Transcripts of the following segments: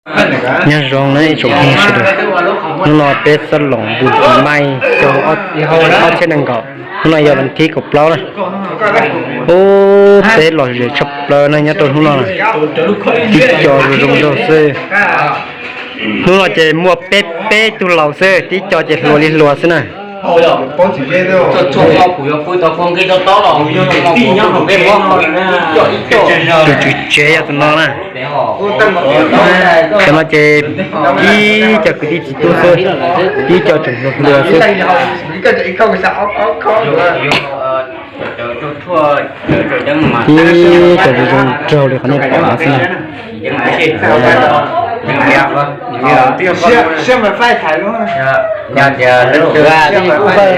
Nyob zoo na ib tsoom phooj ywg sawv daws, hnub no peb xab loos npus tis maij xyoo ob txhiab nees nkaum, hnub no yog vas thib kaum plaub na. Ub, peb lom zem tshaj plaws na nyob rau hnub no na, tib co zoo zoo nraug xwb. Hnub no ces muaj peb peb tug laus xwb, tib co ces hluas li hluas xwb na. Tus tswv tsev yog tus no na. Cov no ces ib co kwv tij txiv tub xwb, ib co tseem hluas hluas xwb. Ib co zoo zoo nraug li qhov nej pom no xwb na.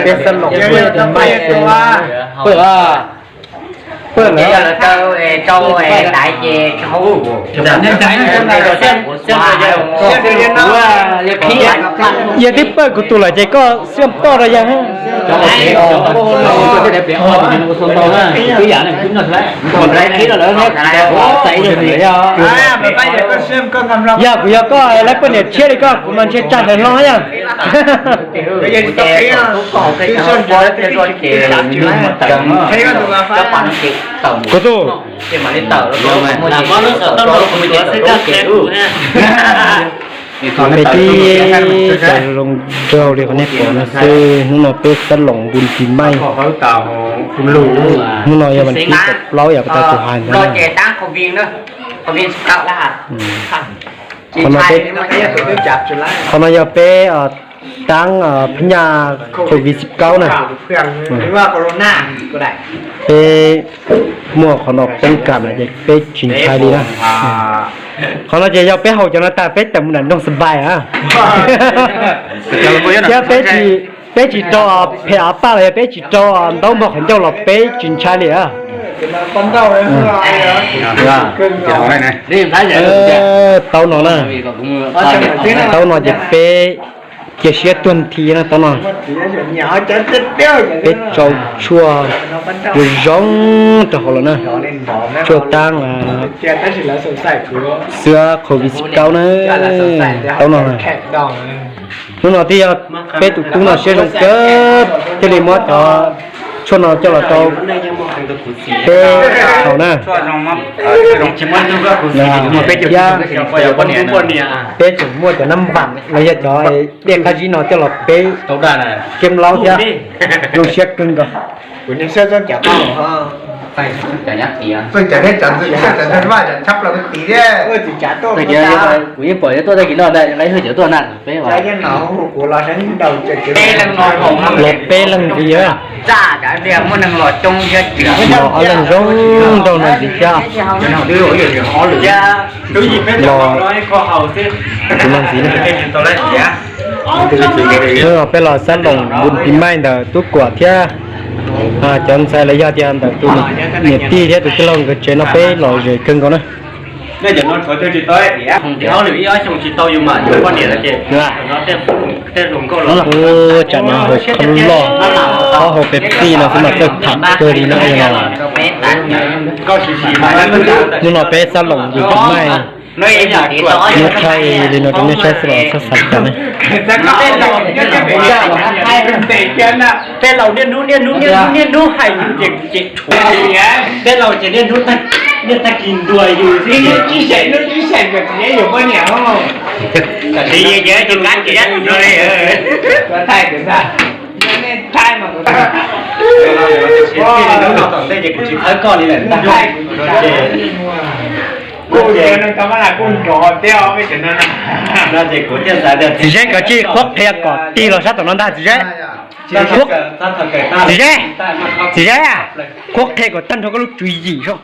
Peb xab loos npus tis maij xyoo Yog twb pawj kuv tus lawm ces koj siab poj rau yog. Yog kuv yog koj lawv poj niam tshiab li koj kuv mas ntshe tsa hlawv hlo yog. Kuv tus Peb tib co zoo nraug li qhov nej pom no xwb, hnub no peb xab loos npus tis maij. Hnub no yog vas thib kaum plaub yam peb tau tus hais ntawd. Qhov no, qhov no yog peb taab phab nyaj covid tsib kaub na. Peb muaj qhov no poob kam lawm ces peb tsis ntshai li na. Qhov no ces yog peb haus cov no tag peb tawm mus nram nroog Xas Npais a. Thiab peb tsis, peb tsis rau phem av paj los yog peb tsis rau ntaub npog qhov ncauj los peb tsis ntshai li a. Taub no na, taub no ces peb cia siab tuag nthi na taub no. Peb tsau tshuaj zoo zoo rau hauv lawm na, tshuaj taab xwab covid tsib kaub na, taub no. Hnub no twb yog peb tus tub no siab zoo kawg thiaj li muab cov tshuaj no coj los rau peb haus na. Thiab peb tseem muaj cov nab npam los yog cov dej qab zib no coj los peb keeb laub thiab. Zoo siab kawg nkaus. Kuv yeej pom yuav tuaj tag kis no ntag, nqa ib hwj cov tuaj na peb. Los peb leeg ntxiv, los ob leeg zoo nraug no ntxiv thiab. Los kuv no ntxiv na. Peb los xab loos npus tis maij ntawm tub kuam thiab cov ntxhais los yog tias ntawm tus niam tij thiab tus tij laug nkawd tsev no peb lom zem kawg nkaus na. Tsam no haus kho loj, ob haus Pepsi no xwb mas txawj tham kawg li na. Hnub no peb xab loos npus tis maij muab thaij li no rau nej saib xwb los txhob xav cas ne. Tej laus niaj hnub niaj hnub niaj hnub niaj hnub hais yus ces kuv ces tshuav. Tej laus ces niaj hnub niaj tag kis ntuas yus. Tab sis yus ces tsis qab tsis dab tus no li. Hnub no tom ntej ces kuv tsis thawb koj li lawm ntag. Txiv Zeb, koj cia li qhuab qhia kom tig los sab tom no ntag txiv Zeb. Txiv Zeb, txiv Zeb, qhuab qhia kom tag nrho koj lub tswv yim zoo.